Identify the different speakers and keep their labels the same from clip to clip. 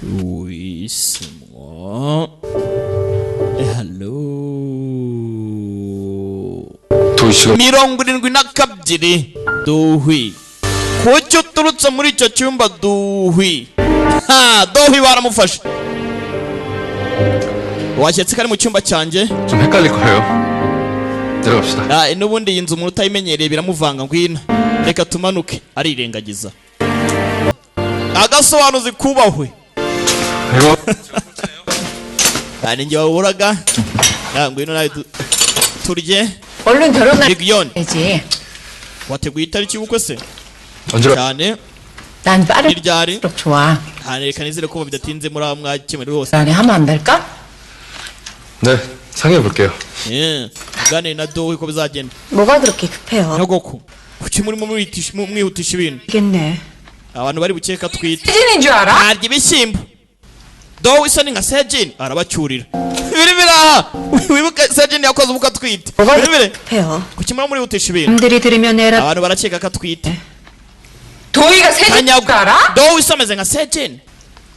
Speaker 1: Oui, c'est moi. Hello.
Speaker 2: 도시가
Speaker 1: 72 duhwi. Kuki uturutse muri icyo cyumba duhwi? Ha, duhwi baramufashe. Washyitse ko ari mu cyumba cyanjye.
Speaker 2: 좀 헷갈릴 거예요. 내려갑시다.
Speaker 1: Ah, n'ubundi iyi nzu umuntu utayimenyereye biramuvanga. Ngwino reka tumanuke. Arirengagiza agasobanuzi kubahwe.
Speaker 2: 이거
Speaker 1: Ah, ni njye waburaga. Ah, ngwino nawe turye.
Speaker 3: 얼른 결혼할
Speaker 1: Region
Speaker 3: 지.
Speaker 1: Wateguye itariki y'ubukwe se?
Speaker 2: 언제라
Speaker 1: Cyane.
Speaker 3: 난
Speaker 1: Ni ryari?
Speaker 3: 빠를수록 좋아.
Speaker 1: Ah, reka nizere ko bidatinze muri abo mwakemura rwose.
Speaker 3: 아니 하면 안 될까?
Speaker 2: 네, 상의해 볼게요.
Speaker 1: Yeah. Uganire na dowe ko bizagenda.
Speaker 4: 뭐가 그렇게 급해요?
Speaker 1: Nyogoko, kuki murimo mwihutisha ibintu?
Speaker 4: 알겠네.
Speaker 1: Abantu bari bukeka twite
Speaker 3: 시진인 줄 알아?
Speaker 1: Arya ibishyimbo. Dowe isa ni nka Sejin, arabacyurira. Biri biraha, wibuke Sejin yakoze ubukwe atwite.
Speaker 4: 뭐가
Speaker 1: Biri bire.
Speaker 4: 급해요?
Speaker 1: Kuki murimo murihutisha ibintu?
Speaker 4: 남들이 들으면 애라
Speaker 1: Abantu barakeka ko atwite.
Speaker 3: 도희가 세진인 줄
Speaker 1: Kanyagwa
Speaker 3: 알아?
Speaker 1: dowe isa ameze nka Sejin,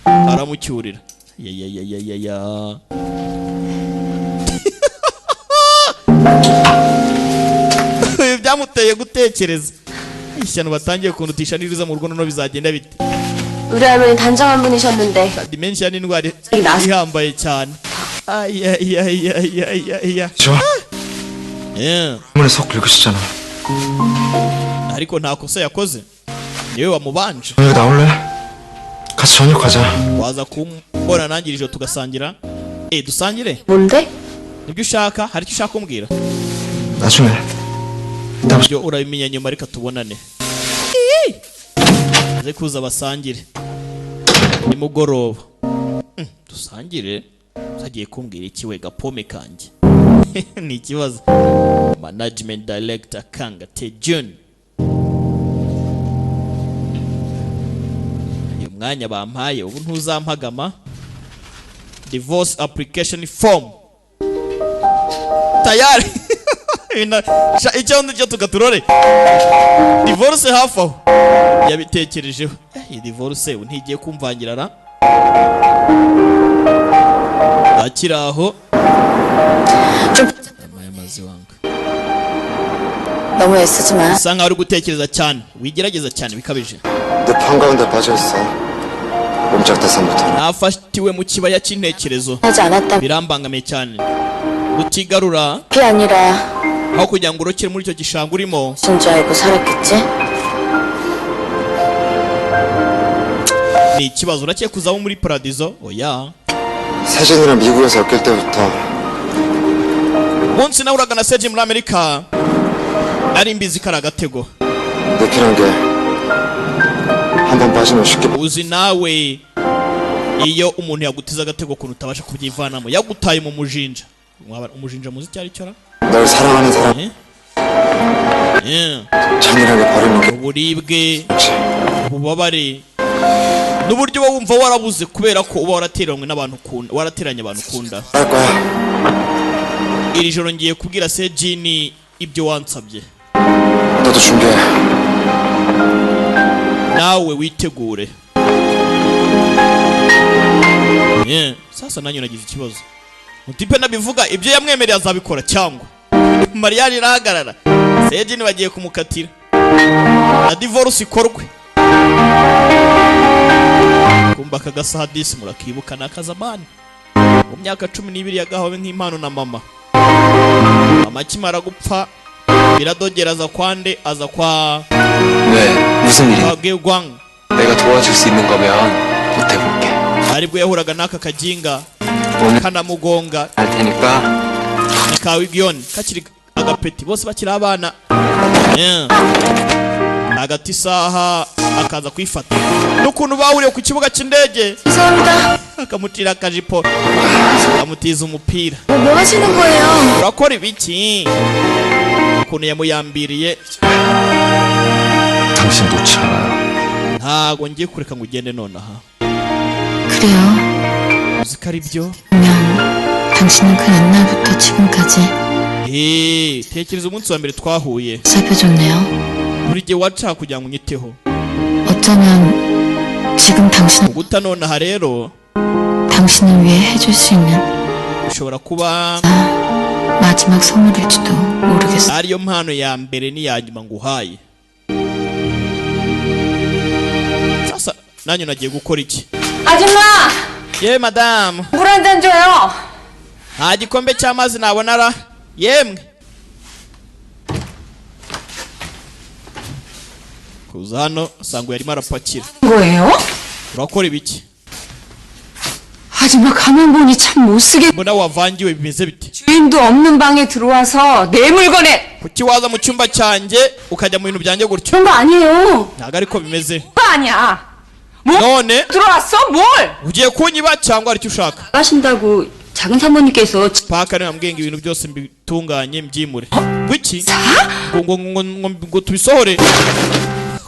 Speaker 1: aramucyurira. Ya ya ya ya ya ya. Ibi byamuteye gutekereza ishyano batangiye kundutisha niriza mu rugo, noneho bizagenda bite?
Speaker 4: 우리 할머니 단정한 분이셨는데
Speaker 1: Dementia ni indwara
Speaker 4: Nasi-
Speaker 1: ihambaye cyane. Ayayayayayaya.
Speaker 2: 좋아.
Speaker 1: Yeah.
Speaker 2: 문에 속 긁으시잖아.
Speaker 1: Ariko nta kosa yakoze, niwe wamubanje.
Speaker 2: 저녁에 나올래? 같이 저녁 가자.
Speaker 1: Waza kumbona nanjye iri joro tugasangira? Eh, dusangire.
Speaker 4: 뭔데?
Speaker 1: Nibyo ushaka? Hari icyo ushaka kumbwira?
Speaker 2: 나중에. 이따 보자.
Speaker 1: Ibyo urabimenya nyuma, reka tubonane. Aze kuza basangire nimugoroba. Dusangire uzagiye kumbwira iki we gapome kanjye? Ni ikibazo. Management director Kanga Tejun, uyu mwanya bampaye ubu ntuzampagama. Divorce application form tayari. Icyo ngicyo tugaturore divorce hafi aho yabitekerejeho. Eh, iyi divorce ubu ntigiye kumvangira ra akiri aho. Amaye mazi wanga.
Speaker 4: 너무 애쓰지 마.
Speaker 1: Usa nkaho uri gutekereza cyane, wigerageza cyane bikabije.
Speaker 5: 내 한가운데 빠져 있어. 옴짝달싹 못하네.
Speaker 1: Nafatiwe mu kibaya cy'intekerezo.
Speaker 4: 하지 않았다.
Speaker 1: Birambangamiye cyane rutigarura.
Speaker 4: 그게 아니라
Speaker 1: Aho kugira ngo urokere muri icyo gishanga urimo.
Speaker 4: 진 줄 알고 살았겠지?
Speaker 1: Ni ikibazo, urakeka uzaba muri paradizo? Oya.
Speaker 5: 세진이랑 미국에서 엮일 때부터
Speaker 1: Umunsi nahuraga na Seji muri Amerika nari mbizi ko ari agatego.
Speaker 5: 내 피란 게 한 번 빠지면 쉽게
Speaker 1: Uzi nawe iyo umuntu yaguteze agatego ukuntu utabasha kubyivanamo, yagutaye mu mujinja. Umujinja muzi icyo ari cyo ra?
Speaker 5: 널 사랑하는 사람
Speaker 1: Eh? Eh,
Speaker 5: 잔인하게 버리는 게
Speaker 1: uburibwe,
Speaker 5: 없지.
Speaker 1: ububabare n'uburyo uba wumva warabuze kubera ko uba warateranywe n'abantu ukunda, warateranye abantu ukunda.
Speaker 5: 할 거야.
Speaker 1: Iri joro ngiye kubwira Sejini ibyo wansabye.
Speaker 5: 너도 준비해.
Speaker 1: Nawe witegure. Yeah. Sasa nanjye nagize ikibazo. Mutipe nabivuga ibyo yamwemereye azabikora cyangwa mariage irahagarara? Sejini bagiye kumukatira na divorce ikorwe. Kumba aka gasaha disi murakibuka, ni akazamani mu myaka 12 yagahawe nk'impano na mama. Mama akimara gupfa biradogera, aza kwande, aza kwa
Speaker 6: 왜? 무슨 일이?
Speaker 1: kwa Gewang.
Speaker 6: 내가 도와줄 수 있는 거면 보태볼게.
Speaker 1: Aribwo yahuraga n'aka kajinga
Speaker 6: 오늘
Speaker 1: kanamugonga.
Speaker 6: 할 테니까
Speaker 1: Ni ka Wigiyoni kakiri agapeti, bose bakiri abana. Yeah. Hagati isaha akaza kuyifata n'ukuntu bahuriye ku kibuga cy'indege.
Speaker 4: 죄송합니다.
Speaker 1: Akamutira akajipo, amutiza umupira.
Speaker 4: 뭐 하시는 거예요?
Speaker 1: Urakora ibiki? Ukuntu yamuyambiriye.
Speaker 6: 당신 놓지 않아요.
Speaker 1: Ntago ngiye kureka ngo ugende nonaha.
Speaker 7: 그래요.
Speaker 1: Uzi ko ari byo.
Speaker 7: 그러면 당신은 그 옛날부터 지금까지
Speaker 1: Eh, tekereza umunsi wa mbere twahuye.
Speaker 4: 살펴줬네요.
Speaker 1: Buri gihe washaka kugira ngo unyiteho.
Speaker 4: 어쩌면 지금 당신,
Speaker 1: Uguta nonaha rero
Speaker 4: 당신을 위해 해줄 수 있는
Speaker 1: ushobora kuba
Speaker 4: 마지막 선물일지도 모르겠어.
Speaker 1: ariyo mpano ya mbere n'iya nyuma nguhaye. Sasa nanjye nagiye gukora iki?
Speaker 3: 아줌마,
Speaker 1: Ye madamu,
Speaker 3: 물 한 잔 줘요.
Speaker 1: nta gikombe cy'amazi nabona ra? Yemwe, kuza hano usanga yarimo arapakira.
Speaker 3: 뭐예요?
Speaker 1: Urakora ibiki?
Speaker 3: 아줌마 가만 보니 참 못쓰게
Speaker 1: Mbona wavangiwe, bimeze bite?
Speaker 3: 주인도 없는 방에 들어와서 내 물건에
Speaker 1: Kuki waza mu cyumba cyanjye ukajya mu bintu byanjye gutyo?
Speaker 3: 그런 거 아니에요.
Speaker 1: Ntabwo ariko bimeze.
Speaker 3: 그거 아니야. 뭐
Speaker 1: None
Speaker 3: 들어왔어? 뭘?
Speaker 1: ugiye kunyiba cyangwa hari icyo ushaka?
Speaker 4: 나가신다고 작은 사모님께서
Speaker 1: Paka niwe wambwiye ngo ibintu byose mbitunganye mbyimure. Wiki ngo ngo ngo ngo ngo tubisohore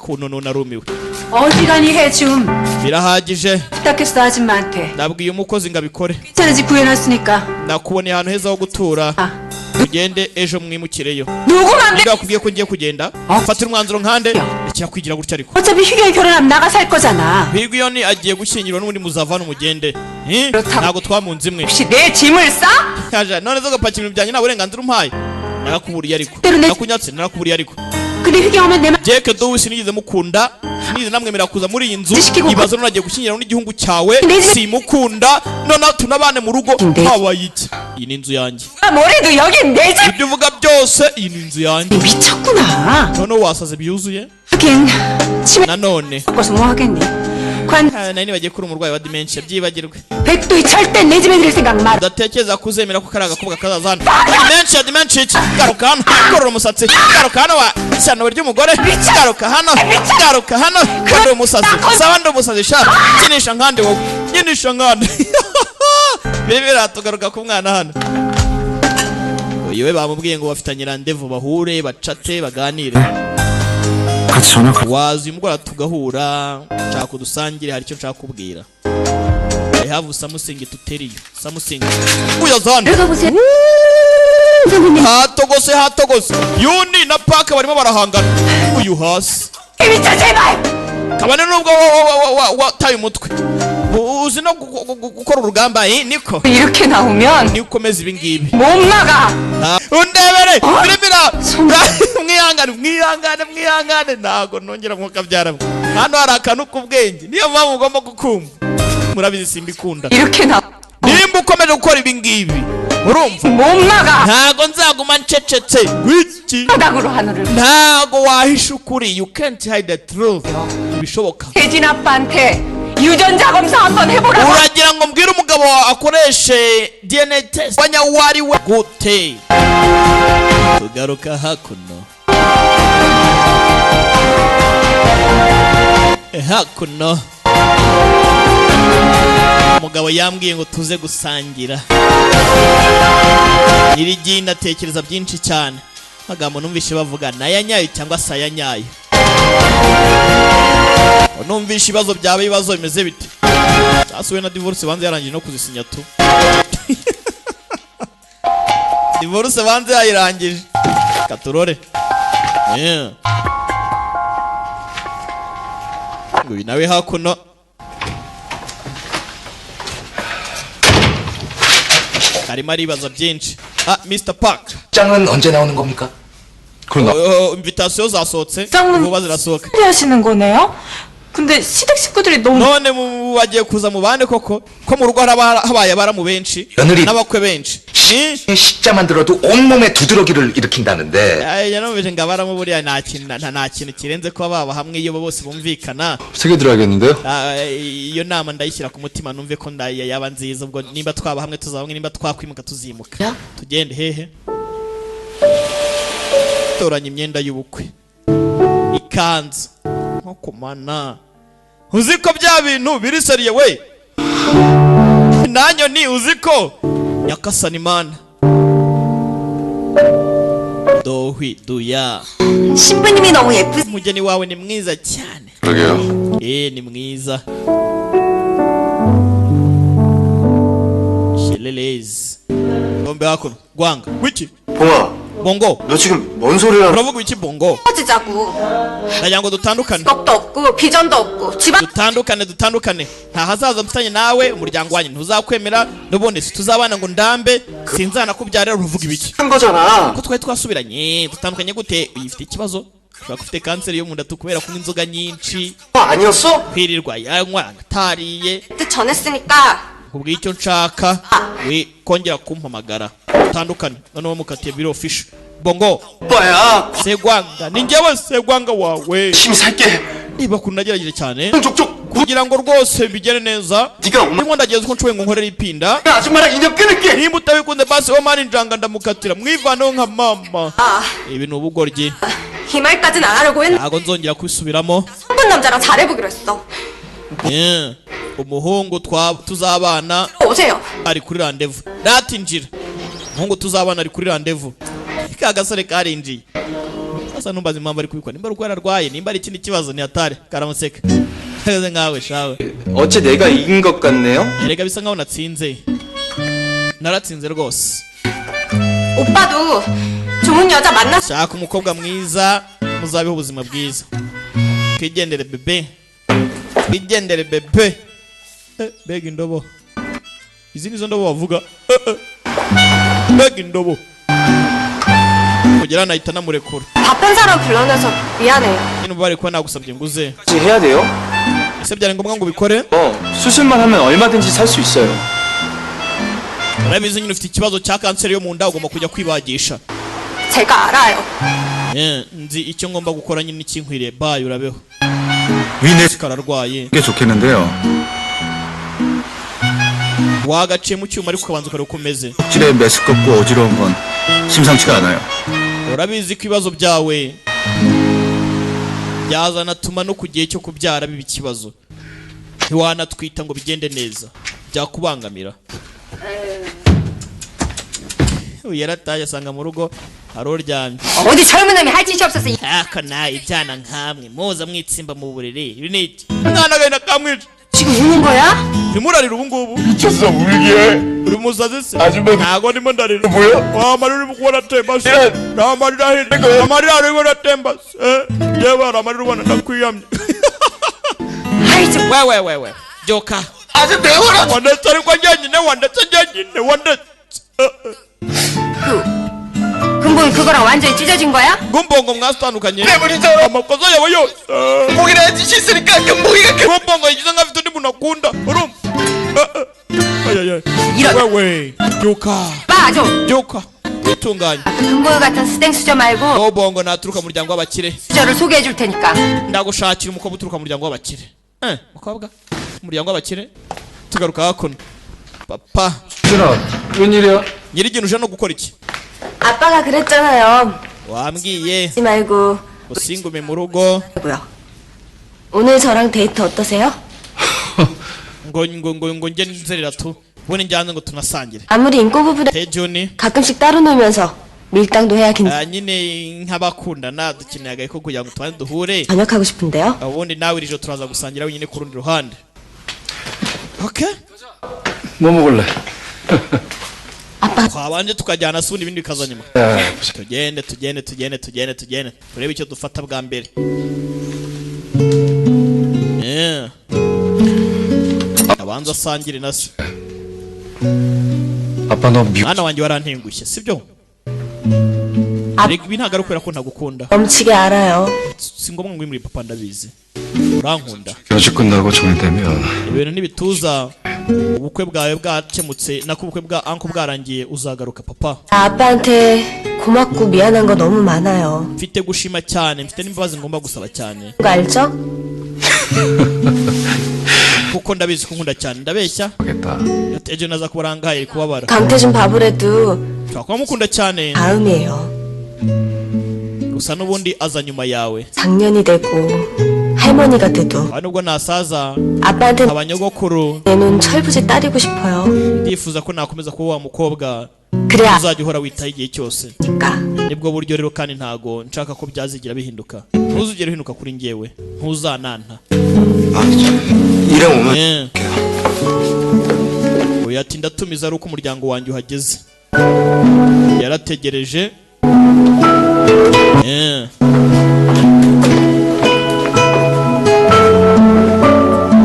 Speaker 1: kuno. None arumiwe.
Speaker 3: 어지간히 해 좀.
Speaker 1: Birahagije.
Speaker 3: 부탁했어 아줌마한테.
Speaker 1: Nabwiye umukozi ngo abikore.
Speaker 3: 괜찮은 집 구해놨으니까.
Speaker 1: Nakuboneye ahantu heza ho gutura.
Speaker 3: 아,
Speaker 1: Tugende ejo mwimukireyo.
Speaker 3: 누구 맘대로?
Speaker 1: Nibwo yakubwiye ko ngiye kugenda? Fatira umwanzuro nkande rekera kwigira gutya ariko.
Speaker 3: 어차피 휴게 결혼하면 나가 살 거잖아.
Speaker 1: Bigwiyoni agiye gushyingirwa n'ubundi muzavana umugende. Eh?
Speaker 3: 그렇다고.
Speaker 1: Ntabwo twamunze imwe.
Speaker 3: 혹시 내 짐을 싸?
Speaker 1: Yaje none zo gapakira ibintu byanjye nta burenganzira umpaye. Narakuburiye ariko.
Speaker 3: Rero ne-
Speaker 1: Nakunyatse, narakuburiye ariko.
Speaker 3: 근데 휴게 오면 내 맘.
Speaker 1: Jack Dewey sinigeze mukunda, sinigeze namwemera kuza muri iyi nzu.
Speaker 3: Zishikirwa-
Speaker 1: Ibaze none agiye gushyingira n'igihugu cyawe.
Speaker 3: Ndezi-
Speaker 1: Simukunda, none tunabane mu rugo.
Speaker 3: Ndezi-
Speaker 1: Habaye iki? Iyi ni inzu yanjye.
Speaker 3: 뭐래도 여긴 내 집.
Speaker 1: Ibyo uvuga byose, iyi ni inzu yanjye.
Speaker 3: 미쳤구나.
Speaker 1: Noneho wasaze byuzuye.
Speaker 3: 하긴 치매
Speaker 1: Nanone
Speaker 3: 바꿔서 뭐 하겠니? 관
Speaker 1: Ah, nari nibagiye ko uri umurwayi wa dementia, byibagirwe.
Speaker 3: 백도이 절대 내 집에 들일 생각 마라.
Speaker 1: Udatekereza ko uzemera ko kari agakobwa kazaza hano. Dementia, dementia iki? Garuka hano, gorora umusatsi. Garuka hano wa ishyano ry'umugore. Garuka hano, garuka hano. Ndi umusazi, saba ndi umusazi sha. Kinisha nkande wowe, kinisha nkande. Biri biratugaruka ku mwana hano. Uyu we bamubwiye ngo bafitanye randevu, bahure, bacate, baganire.
Speaker 2: 같이 저녁
Speaker 1: Waza uyu mugoroba tugahura, nshaka udusangire, hari icyo nshaka kubwira. I have something to tell you, something. Uyaza hano.
Speaker 4: 읽어보세요. 선생님.
Speaker 1: Hatogose, hatogose. Yuni na Paka barimo barahangana. Uyu hasi.
Speaker 3: 미쳐 제발.
Speaker 1: Kabone nubwo wataye umutwe, uzi no gukora urugamba, eh, niko
Speaker 3: 이렇게 나오면
Speaker 1: niyo ukomeza ibi ngibi.
Speaker 3: 못 막아.
Speaker 1: Undebere birimira. Mwihangane, mwihangane, mwihangane, ntago nongera mwuka byara. Hano hari akantu k'ubwenge, niyo mpamvu ugomba kukumva. Murabizi simbikunda.
Speaker 3: 이렇게 나.
Speaker 1: Nimba ukomeje gukora ibi ngibi, urumva,
Speaker 3: 못 막아.
Speaker 1: ntago nzaguma ncecetse. Wiki
Speaker 3: 바닥으로 하늘을.
Speaker 1: ntago wahisha ukuri. You can't hide the truth, ntibishoboka.
Speaker 3: 혜진 아빠한테 유전자 검사 한번 해보라고.
Speaker 1: Uragira ngo mbwire umugabo wawe akoreshe DNA test wanya uwo ari we gute? Tugaruka hakuno. Hakuno umugabo yambwiye ngo tuze gusangira. Nyirigina atekereza byinshi cyane. Amagambo numvishe bavuga naya nyayo cyangwa se aya nyayo? Numvishe ibibazo byaba ibibazo bimeze bite? Sasa we na divorce banze yarangije no kuzisinya tu. Divorce banze yayirangije. Katurore. Yeah. Uyu nawe hakuno arimo aribaza byinshi. Ah, Mr. Park.
Speaker 6: 짱은 언제 나오는 겁니까?
Speaker 2: 그럼 나
Speaker 1: Oh, invitation zasohotse.
Speaker 7: 짱은-
Speaker 1: Vuba zirasohoka.
Speaker 7: 하시는 거네요? 근데 시댁 식구들이 너무
Speaker 1: None bagiye kuza mu bande koko, ko mu rugo haraba habaye abaramu benshi
Speaker 6: 며느리.
Speaker 1: n'abakwe benshi? Ni?
Speaker 6: 시자만 들어도 온몸에 두드러기를 일으킨다는데
Speaker 1: Ay, numvise ngo abaramu buriya nta kintu nta kintu kirenze kuba baba hamwe iyo bose bumvikana.
Speaker 2: 새겨들어야겠는데요?
Speaker 1: Ah, iyo nama ndayishyira ku mutima, numve ko ndaya yaba nziza. Ubwo nimba twaba hamwe tuzaba hamwe, nimba twakwimuka tuzimuka.
Speaker 4: Ya.
Speaker 1: Tugende hehe? Toranya imyenda y'ubukwe, ikanzu nko kumana. Uzi ko bya bintu biri sérieux we nanyo ni uzi ko nyakasani mana dohwi duya.
Speaker 4: 신부님이 너무 예쁘.
Speaker 1: Umugeni wawe ni mwiza cyane.
Speaker 2: 그러게요.
Speaker 1: Eh, ni mwiza. Shelelezi. Ngombe hakuno. Gwanga. Wiki.
Speaker 5: 봉아,
Speaker 1: Bongo,
Speaker 5: 너 지금 뭔 소리를 하는
Speaker 1: uravuga iki Bongo?
Speaker 7: 헤어지자고.
Speaker 1: Ndagira ngo dutandukane.
Speaker 7: 직업도 없고 비전도 없고 집안
Speaker 1: Dutandukane, dutandukane, nta hazaza mfitanye nawe, umuryango wanyu ntuzakwemera, n'ubundi situzabana ngo ndambe, sinzanakubyarira. Uravuga ibiki?
Speaker 5: 한 거잖아.
Speaker 1: Ko twari twasubiranye, dutandukanye gute? Uyifite ikibazo, ushobora kuba ufite kanseri yo mu nda kubera kunywa inzoga nyinshi,
Speaker 5: 아니었어?
Speaker 1: kwirirwa yanywa atariye.
Speaker 7: 뜻 전했으니까
Speaker 1: Kubw'icyo icyo nshaka, we kongera kumpamagara, dutandukane. Noneho mukatiye biro official, Bongo.
Speaker 5: 오빠야,
Speaker 1: Segwanga, ni njyewe Segwanga wawe.
Speaker 5: 열심히 살게.
Speaker 1: Niba ukuntu nagerageje cyane
Speaker 5: 족족
Speaker 1: kugira ngo rwose bigere neza,
Speaker 5: 네가 엄마
Speaker 1: ndimo ndageza uko nshoboye ngo nkorere ipinda.
Speaker 5: 아줌마랑 인연 끊을게.
Speaker 1: Nimba utabikunze basi omani njanga ndamukatira mwivaneho nka mama. Ibi ni ubugoryi.
Speaker 7: 이 말까진 안 하려고 했는데
Speaker 1: Ntabwo nzongera kubisubiramo.
Speaker 7: 성분 남자랑 잘해보기로 했어.
Speaker 1: Yeah. Umuhungu tuzabana
Speaker 7: 오세요.
Speaker 1: ari kuri randevu, ratinjira. Umuhungu tuzabana ari kuri randevu. Ka gasore karinjiye sasa, ntumbaze impamvu ari kubikora, nimba ari uko yararwaye, nimba ari ikindi kibazo, ntihatare karamuseka kaze nkawe shawe.
Speaker 8: 어째 내가 이긴 것 같네요?
Speaker 1: Erega bisa nkaho natsinze, naratsinze rwose.
Speaker 7: 오빠도 좋은 여자 만나
Speaker 1: Shaka umukobwa mwiza, muzabeho ubuzima bwiza. Twigendere bebe, twigendere bebe. Mbega indobo, izi nizo ndobo bavuga. Mbega indobo, kugera nahita namurekura.
Speaker 7: 바쁜 사람 불러내서 미안해요.
Speaker 1: Nyine ubu kuba nagusabye ngo uze.
Speaker 8: 같이 해야 돼요?
Speaker 1: Ese byari ngombwa ngo ubikore?
Speaker 8: 어, 수술만 하면 얼마든지 살 수 있어요.
Speaker 1: Urabizi nyine ufite ikibazo cya kanseri yo mu nda, ugomba kujya kwibagisha.
Speaker 7: 제가 알아요.
Speaker 1: Nzi icyo ngomba gukora nyine ikinkwiriye. Bayi, urabeho.
Speaker 2: 위내
Speaker 1: Kararwaye.
Speaker 2: 게 좋겠는데요.
Speaker 1: Wagaciye mu cyuma ariko ukabanza ukareba uko umeze.
Speaker 2: 질에 메스껍고 어지러운 건 심상치가 않아요.
Speaker 1: Urabizi ko ibibazo byawe byazanatuma no ku gihe cyo kubyara biba ikibazo, ntiwanatwita ngo bigende neza, byakubangamira. Uyu yarataye asanga mu rugo hari uryamye.
Speaker 3: 어디 젊은 놈이 할 짓이 없어서 이
Speaker 1: Aka na ibyana nkamwe muza mwitsimba mu buriri, ibi ni iki? Umwana agenda akamwica.
Speaker 3: 지금 우는 거야?
Speaker 1: Ntimurarira ubu ngubu.
Speaker 2: 미쳤어 울게.
Speaker 1: Uri musazi se?
Speaker 2: 아줌마
Speaker 1: Ntago ndimo ndarira.
Speaker 2: 뭐야?
Speaker 1: Wa marira urimo kubona atemba se? Nta marira ahita, amarira arimo atemba se? Yewe, hari amarira ubona, ndakwiyamye.
Speaker 3: 아이 좀
Speaker 1: Wewe wewe, byuka.
Speaker 6: 아주 내워라
Speaker 1: Wandetse ariko njyenyine, wandetse njyenyine, wandetse.
Speaker 3: 근본 그거랑 완전히 찢어진 거야?
Speaker 1: Gumbongo mwasitandukanye
Speaker 6: 때문이잖아.
Speaker 1: amakosa yawe yose.
Speaker 6: 금복이라는 짓이 있으니까 금복이가 그
Speaker 1: Gumbongo yagize nkaho afite undi muntu akunda, urumva? Ayayay.
Speaker 3: 이런.
Speaker 1: Wewe byuka.
Speaker 3: 봐 좀.
Speaker 1: Byuka, witunganye.
Speaker 3: 금보이 같은 스댕 수저 말고
Speaker 1: Gobongo naturuka mu muryango w'abakire.
Speaker 3: 수저를 소개해 줄 테니까.
Speaker 1: Ndagushakira umukobwa uturuka mu muryango w'abakire. Mukobwa umuryango w'abakire. Tugaruka hakuno, papa.
Speaker 2: 준아, 웬일이야?
Speaker 1: Nyir'ikintu uje no gukora iki?
Speaker 4: 아빠가 그랬잖아요.
Speaker 1: Wambwiye
Speaker 4: 하지 말고
Speaker 1: ngo singume mu rugo.
Speaker 4: 고요. 오늘 저랑 데이트 어떠세요?
Speaker 1: Ngo njye nzerera tu, ubundi njyane ngo tunasangire.
Speaker 4: 아무리 인꼬부부라
Speaker 1: Tejuni.
Speaker 4: 가끔씩 따로 놀면서 밀당도 해야 괜
Speaker 1: Ah, nyine nk'abakundana dukeneye agaheko kugira ngo tubanze duhure.
Speaker 4: 저녁하고 싶은데요.
Speaker 1: Ubundi nawe iri joro turaza gusangira wenyine ku rundi ruhande, okay?
Speaker 2: 뭐 먹을래?
Speaker 4: 아빠
Speaker 1: Twabanje tukajyana se, ubundi ibindi bikaza nyuma.
Speaker 2: 야,
Speaker 1: Tugende, tugende, tugende, tugende, tugende turebe icyo dufata bwa mbere. Yeah. Abanza asangire na se.
Speaker 2: 아빠 너 미.
Speaker 1: Mwana wanjye, warantengushye, sibyo? Erega ibi ntabwo ari ukubera ko ntagukunda.
Speaker 4: 넘치게 알아요.
Speaker 1: Si ngombwa ngo muri papa, ndabizi urankunda.
Speaker 2: 결혼식 끝나고 정리되면
Speaker 1: Ibintu ntibituza, ubukwe bwawe bwakemutse, nako ubukwe bwa anko bwarangiye, uzagaruka papa.
Speaker 4: 나 아빠한테 고맙고 미안한 거 너무 많아요.
Speaker 1: Mfite gushima cyane, mfite n'imbabazi ngomba gusaba cyane.
Speaker 4: 그거 알죠?
Speaker 1: Kuko ndabizi ko nkunda cyane, ndabeshya?
Speaker 2: 하겠다.
Speaker 1: Ejo naza kuba arangaye ari kubabara.
Speaker 4: 강태준 바보래도
Speaker 1: Ushobora kuba mukunda cyane,
Speaker 4: 다음이에요.
Speaker 1: gusa n'ubundi aza nyuma yawe.
Speaker 4: 작년이 되고 할머니가 돼도
Speaker 1: Aha nubwo nasaza
Speaker 4: 아빠한테
Speaker 1: abanyogokuru,
Speaker 4: 내눈 철부지 딸이고 싶어요.
Speaker 1: ndifuza ko nakomeza kuba wa mukobwa
Speaker 4: 그래야
Speaker 1: uzajya uhora witaho igihe cyose.
Speaker 4: 아니까.
Speaker 1: Nibwo buryo rero, kandi ntago nshaka ko byazigira bihinduka. Ntuzigere uhinduka kuri njyewe, ntuzananta.
Speaker 5: 일행 오면
Speaker 1: Oya, ati ndatumiza ari uko umuryango wanjye uhageze. Yarategereje.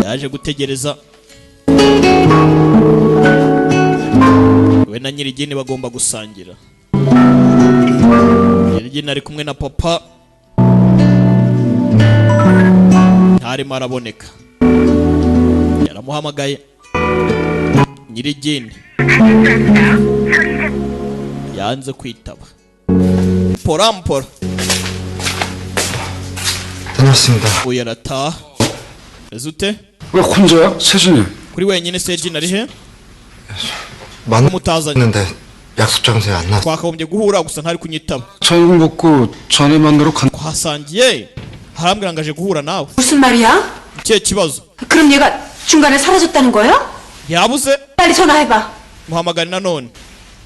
Speaker 1: Yaje gutegereza. We na nyirigini bagomba gusangira. Nyirigini ari kumwe na papa. Ntarimo araboneka. Yaramuhamagaye. Nyirigini yanze kwitaba. Porampora.
Speaker 5: 다녀왔습니다.
Speaker 1: Uyu arataha. Ese ute?
Speaker 2: 왜 혼자야? 세준이.
Speaker 1: Kuri wenyine Sejin ari he? Mutazanye.
Speaker 5: 만났는데 약속 장소에 안 나왔어.
Speaker 1: Twakagombye guhura gusa ntari kunyitaba.
Speaker 2: 저녁 먹고 자네 만나러 간.
Speaker 1: Twasangiye harambwira ngo aje guhura nawe.
Speaker 3: 무슨 말이야?
Speaker 1: Ikihe kibazo?
Speaker 3: 그럼 얘가 중간에 사라졌다는 거야?
Speaker 1: Yabuze.
Speaker 3: 빨리 전화해봐.
Speaker 1: Muhamagare nanone.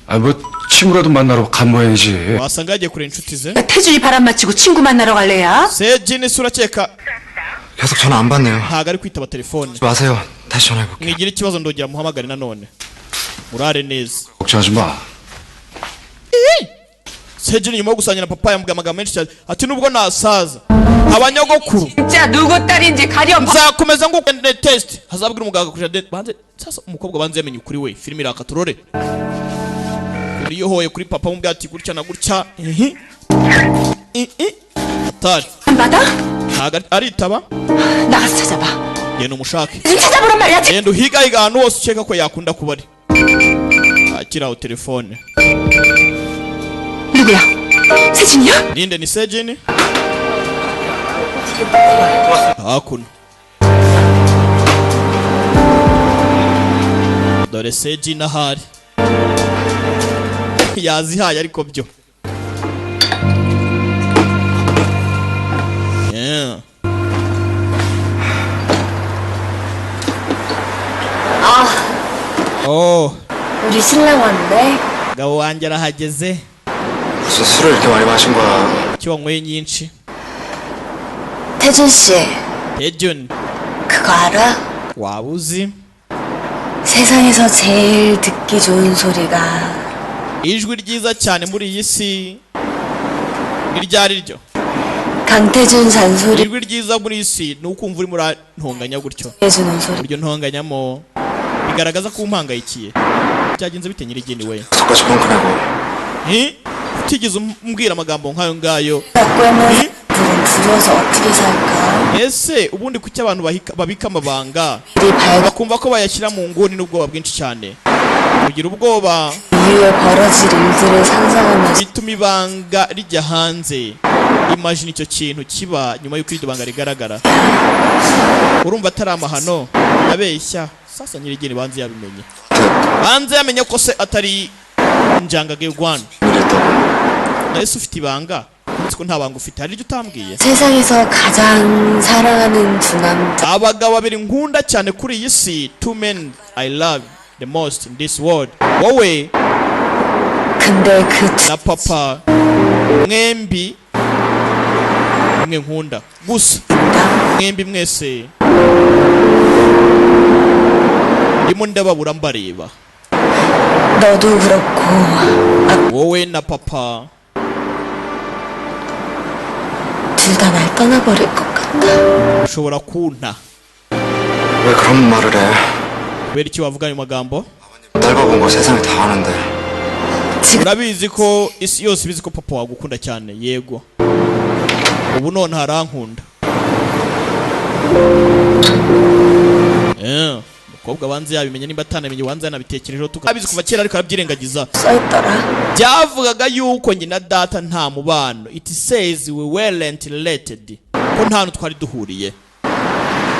Speaker 2: 아, 뭐 친구라도 만나러 간 모양이지.
Speaker 1: Wasanga yagiye kureba inshuti ze.
Speaker 3: 태준이 바람 맞히고 친구 만나러 갈래야?
Speaker 1: Sejin isura akeka
Speaker 5: 계속 전화 안 받네요.
Speaker 1: ntago ari kwitaba telefone.
Speaker 5: 마세요. 다시 전화해볼게요.
Speaker 1: Mwigira ikibazo ndongera muhamagare nanone. Murare neza.
Speaker 2: 걱정하지 마.
Speaker 1: Sejin nyuma yo gusangira na papa yambwiye amagambo menshi cyane ati nubwo nasaza abanyogokuru
Speaker 3: 진짜 누구 딸인지 가려.
Speaker 1: nzakomeza ngo test hazabwira umuganga kuja banze sasa umukobwa banze yamenye ukuri we filime iraka turore uriyohoye kuri papa mubwira ati gutya na gutya ihi ihi atari
Speaker 3: 안 받아?
Speaker 1: ntago aritaba.
Speaker 3: 나가서 찾아봐.
Speaker 1: Genda umushake.
Speaker 3: 지금 찾아보란 말이야. 지금.
Speaker 1: Genda uhigahiga ahantu hose ukeka ko yakunda kuba ari. Akira aho telefone.
Speaker 3: 누구야? 세진이야?
Speaker 1: Ninde ni Sejin? Hakuno dore Sejin ahari yazihaye ariko byo. Yeah. Oh,
Speaker 4: 우리 신랑 왔네.
Speaker 1: gabo wanjye arahageze.
Speaker 5: 무슨 술을 이렇게 많이 마신 거야?
Speaker 1: Icyo wanyweye nyinshi.
Speaker 4: 태준 씨,
Speaker 1: Tejun,
Speaker 4: 그거 알아?
Speaker 1: waba uzi
Speaker 4: 세상에서 제일 듣기 좋은 소리가
Speaker 1: ijwi ryiza cyane muri iyi si iryo ari ryo?
Speaker 4: 강태준 잔소리
Speaker 1: Ijwi ryiza muri iyi si ni ukumva urimo urantonganya gutyo.
Speaker 4: 해주는 소리.
Speaker 1: Uburyo ntonganyamo bigaragaza ko umpangayikiye. Byagenze bite nyirigeni we?
Speaker 5: 약속까지 펑크내고.
Speaker 1: Eh? Utigeze umbwira amagambo nk'ayo ngayo.
Speaker 4: 덕분에 불은 두려워서 어떻게 살까?
Speaker 1: Ese ubundi kuki abantu babika amabanga
Speaker 4: 우리 밝은
Speaker 1: bakumva ko bayashyira mu nguni n'ubwoba bwinshi cyane? Kugira ubwoba
Speaker 4: 이후에 벌어질 일들을 상상하면서
Speaker 1: bituma ibanga rijya hanze. Imagine icyo kintu kiba nyuma y'uko iryo banga rigaragara. Urumva atari amahano abeshya. Sasa nyirigeni banze yabimenye, banze yamenye ko se atari injangage y'u Rwanda.
Speaker 5: 이랬다고.
Speaker 1: Nahise ufite ibanga nzi ko nta banga ufite, hari iryo utambwiye.
Speaker 4: 세상에서 가장 사랑하는 두 남자
Speaker 1: Abagabo babiri nkunda cyane kuri iyi si, two men I love the most in this world, wowe
Speaker 4: 근데 그 두
Speaker 1: na papa, mwembi mwe nkunda gusa mwembi mwese ndimo ndababura mbareba.
Speaker 4: 너도 그렇고
Speaker 1: Wowe na papa
Speaker 4: 둘 다 날 떠나버릴 것 같아.
Speaker 1: ushobora kunta.
Speaker 5: 왜 그런 말을 해?
Speaker 1: Kubera iki wavuga ayo magambo?
Speaker 5: 딸 바본 거 세상에 다 아는데.
Speaker 1: Urabizi ko isi yose ibizi ko papa wagukunda cyane. Yego ubu none harankunda. Umukobwa banze yabimenye nimba atanamenye wanze yanabitekerejeho tukabizi kuva kera ariko arabyirengagiza.
Speaker 4: 써있더라.
Speaker 1: Byavugaga yuko njye na data nta mubano. It says we weren't related, ko nta hantu twari duhuriye.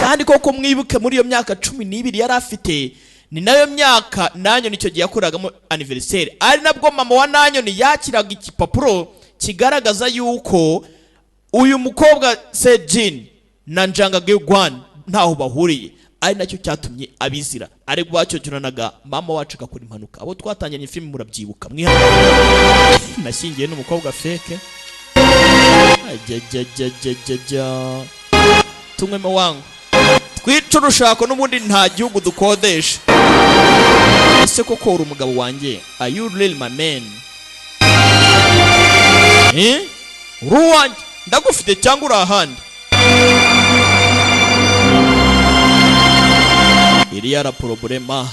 Speaker 1: Kandi koko mwibuke muri iyo myaka 12 yari afite, ni nayo myaka Nanyoni icyo gihe yakoragamo anniversaire, ari nabwo mama wa Nanyoni yakiraga igipapuro kigaragaza yuko uyu mukobwa Sejin na Njanga Gwan ntaho bahuriye, ari nacyo cyatumye abizira ari bacyocyuranaga mama wacu agakora impanuka. Abo twatangiranye filime murabyibuka mwiha nashyingiye n'umukobwa feke. Ajajajajajajja, tunywemo wangu twica urushako n'ubundi nta gihugu dukodesha. Ese koko uri umugabo wanjye? Are you really my man? Eh? Uri uwanjye ndagufite cyangwa uri ahandi? Iriya la problema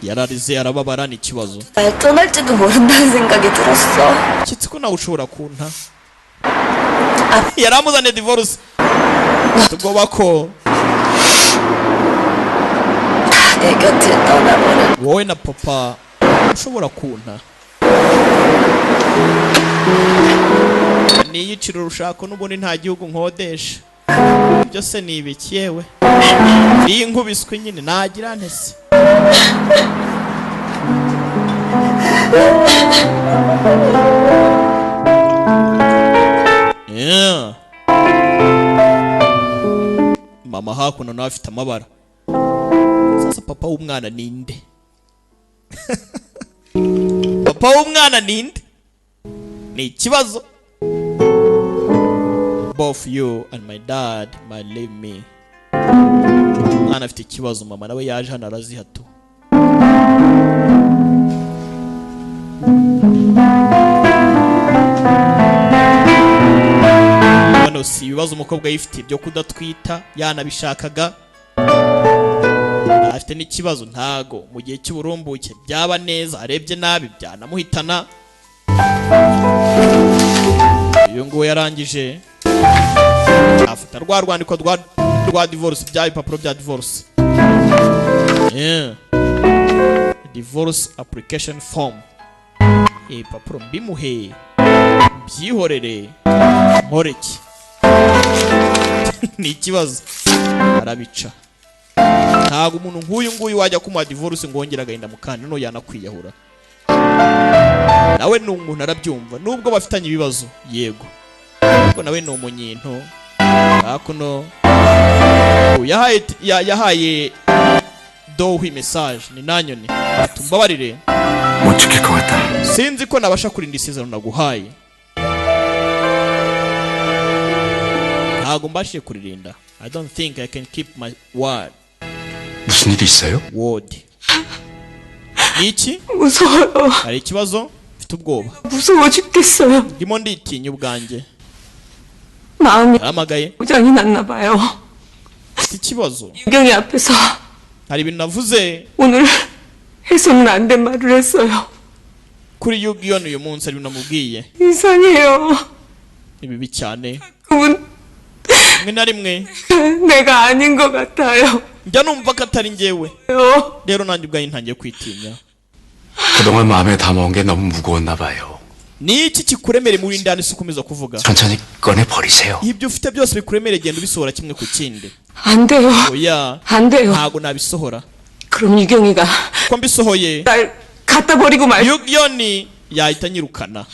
Speaker 1: yararize arababara, ni ikibazo.
Speaker 4: 날 떠날지도 모른다는 생각이 들었어.
Speaker 1: Keretse ko nawe ushobora kunta. Yaramuzaniye divorce, tugomba ko
Speaker 4: 다 내 곁을 떠나버려.
Speaker 1: Wowe na papa ushobora kunta, niyicira urushako n'ubundi nta gihugu nkodesha. Ibyo se ni ibiki? Yewe, iyi nkubiswe nyine nagira ntese. Yeah. Mama hakuno nawe afite amabara. Sasa papa w'umwana ninde? Papa w'umwana ninde? Ni ikibazo. Both you and my dad might leave me. Umwana afite ikibazo, mama nawe yaje hano arazihato. Hano si ibibazo umukobwa yifitiye byo kudatwita, yanabishakaga. Afite n'ikibazo, ntago mu gihe cy'uburumbuke byaba neza, arebye nabi byanamuhitana. Uyu nguyu yarangije afata rwa rwandiko rwa divorce, bya bipapuro bya divorce. Yeah. Divorce application form. Ibipapuro mbimuhe, mbyihorere, nkoreki? Ni ikibazo. Arabica. Ntabwo umuntu nk'uyu nguyu wajya kumuha divorce ngo wongere agahinda mu kandi no yanakwiyahura. Nawe ni umuntu, arabyumva nubwo bafitanye ibibazo, yego, ariko nawe ni umunyinto. Hakuno yahaye Dohwi message ni nanyoni, tumbabarire.
Speaker 2: 못 지킬 것 같다.
Speaker 1: Sinzi ko nabasha kurinda isezerano naguhaye, ntabwo mbashije kuririnda. I don't think I can keep my word.
Speaker 2: 무슨 일이 있어요?
Speaker 1: Word ni iki?
Speaker 3: 무서워요.
Speaker 1: Hari ikibazo? Mfite ubwoba.
Speaker 3: 무서워 죽겠어요.
Speaker 1: Ndimo nditinya ubwanjye.
Speaker 3: 마음이
Speaker 1: Yaramagaye.
Speaker 3: 고장이 났나 봐요.
Speaker 1: Mfite ikibazo.
Speaker 3: 유경이 앞에서
Speaker 1: Hari ibintu navuze
Speaker 3: 오늘 해서는 안 된 말을 했어요.
Speaker 1: kuri Yugiyoni uyu munsi, hari ibintu namubwiye.
Speaker 3: 이상해요.
Speaker 1: Ni bibi cyane.
Speaker 3: 그분
Speaker 1: Rimwe na rimwe
Speaker 3: 내가 아닌 것 같아요.
Speaker 1: njya numva ko atari njyewe. Rero nanjye ubwanjye ntangiye kwitinya.
Speaker 2: 그동안 마음에 담아온 게 너무 무거웠나 봐요.
Speaker 1: Ni iki kikuremereye muri indani se ukomeza kuvuga?
Speaker 2: 천천히 꺼내 버리세요.
Speaker 1: Ibyo ufite byose bikuremereye, genda ubisohora kimwe ku kindi.
Speaker 3: 안 돼요.
Speaker 1: Oya,
Speaker 3: 안 돼요.
Speaker 1: ntago nabisohora.
Speaker 3: 그럼 유경이가
Speaker 1: Ko mbisohoye,
Speaker 3: 날 갖다 버리고 말.
Speaker 1: Yugiyoni yahita anyirukana,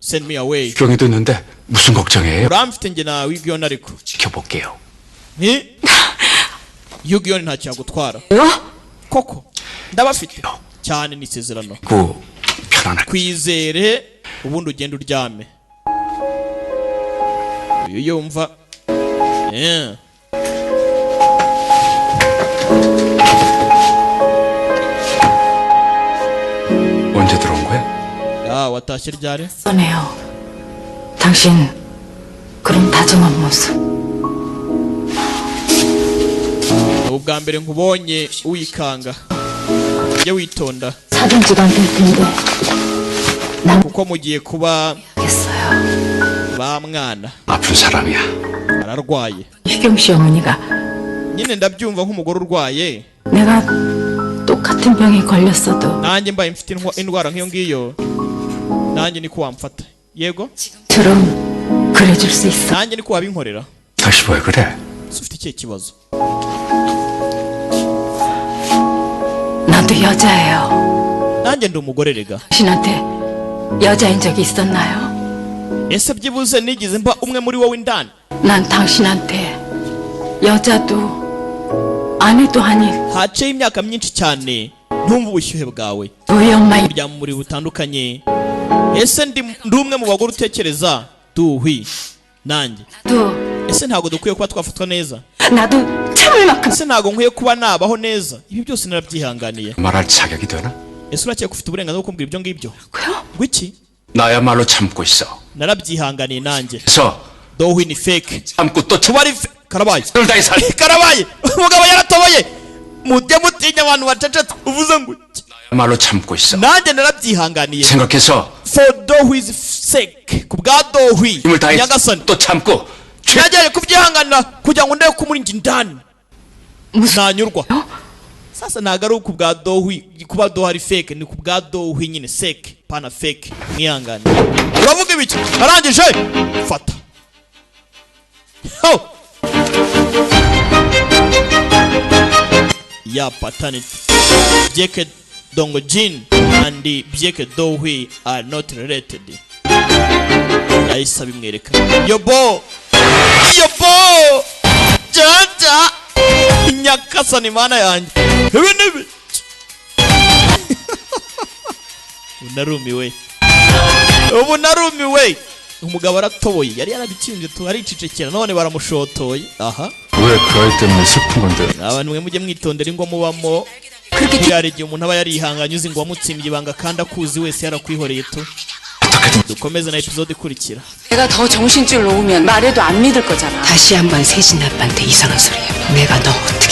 Speaker 1: send me away.
Speaker 2: 경이도 있는데 무슨 걱정이에요?
Speaker 1: Uramfite njye na Yugiyoni, ariko
Speaker 2: 지켜볼게요.
Speaker 1: Nti Yugiyoni ntacyo yagutwara koko, ndabafite cyane, ni isezerano.
Speaker 2: 그 편안하게.
Speaker 1: Twizere, ubundi ugende uryame. Uyu yumva. Yeah.
Speaker 2: 언제 들어온 거야?
Speaker 1: Ah, watashye ryari?
Speaker 9: 써네요. 당신 그런 다정한 모습.
Speaker 1: Ni ubwa mbere nkubonye wikanga, ujye witonda
Speaker 9: 사돈지도 안 될 텐데
Speaker 1: kuko mugiye kuba
Speaker 9: 겠어요.
Speaker 1: ba mwana.
Speaker 2: 아픈 사람이야.
Speaker 1: Ararwaye.
Speaker 9: 희경 씨 어머니가
Speaker 1: Nyine ndabyumva nk'umugore urwaye.
Speaker 9: 내가 똑같은 병에 걸렸어도
Speaker 1: Nanjye mbaye mfite indwara nk'iyo ngiyo, nanjye niko wamfata, yego.
Speaker 9: 처럼 그래줄 수 있어.
Speaker 1: Nanjye niko wabinkorera.
Speaker 2: 다시 왜 그래?
Speaker 1: Ese ufite ikihe kibazo?
Speaker 9: 나도 여자예요.
Speaker 1: Nanjye ndi umugore rega.
Speaker 9: 당신한테 여자인 적이 있었나요?
Speaker 1: Ese byibuze nigeze mba umwe muri wowe indani?
Speaker 9: 난 당신한테 여자도 아내도 아닌
Speaker 1: Haciyeho imyaka myinshi cyane ntumva ubushyuhe bwawe.
Speaker 9: 우리 엄마
Speaker 1: Burya mu muriro butandukanye, ese ndi umwe mu bagore utekereza duhwi nanjye?
Speaker 9: 도
Speaker 1: Ese Ese ntabwo dukwiye kuba twafatwa neza?
Speaker 9: 나도 참을 만큼
Speaker 1: Ese ntabwo nkwiye kuba nabaho neza? Ibi byose narabyihanganiye.
Speaker 2: 말할 자격이 되나?
Speaker 1: Ese urakeka ufite uburenganzira bwo kumbwira ibyo ngibyo?
Speaker 9: 고요?
Speaker 1: Ngo iki?
Speaker 2: 나야말로 참고 있어.
Speaker 1: Narabyihanganiye nanjye.
Speaker 2: 그래서
Speaker 1: Dohwi ni fake.
Speaker 2: 참고 또
Speaker 1: Kuba ari karabaye,
Speaker 2: 참을 다해 살.
Speaker 1: karabaye, umugabo yaratoboye. Mujye mutinya abantu bacecetse. Uvuze ngo iki?
Speaker 2: 나야말로 참고 있어.
Speaker 1: Nanjye narabyihanganiye.
Speaker 2: 생각해서
Speaker 1: For Dohwi's sake, ku bwa Dohwi,
Speaker 2: 힘을 다해
Speaker 1: nyagasani,
Speaker 2: 또 참고 최
Speaker 1: nagerageje kubyihanganira kugira ngo ndebe ko muri njye indani ntanyurwa. Sasa ntabwo ari ku bwa Dohwi, kuba Dohwi ari fake, ni ku bwa Dohwi nyine, sake pana fake. Mwihangane. Uravuga ibiki? Arangije fata. Ho! Ya paternity, Jeke Dongojin and Jeke Dohwi are not related. Yahise abimwereka. Yobo, yobo, jaja, nyakasani, mana yanjye, ibi nibi. Ubu narumiwe, ubu narumiwe. Umugabo aratoboye, yari yarabikinze tu, aricecekera, none baramushotoye aha.
Speaker 2: 왜 그 아이 때문에 슬픈 건데?
Speaker 1: Abantu mwe mujye mwitondera ingo mubamo. Buriya hari igihe umuntu aba yarihanganye, uzi ngo wamutsimbye ibanga kandi akuzi wese yarakwihoreye tu. Dukomeze na episode ikurikira.
Speaker 3: 내가 더 정신줄 놓으면 말해도 안 믿을 거잖아.
Speaker 9: 다시 한번 세진 아빠한테 이상한 소리 해봐. 내가 너 어떻게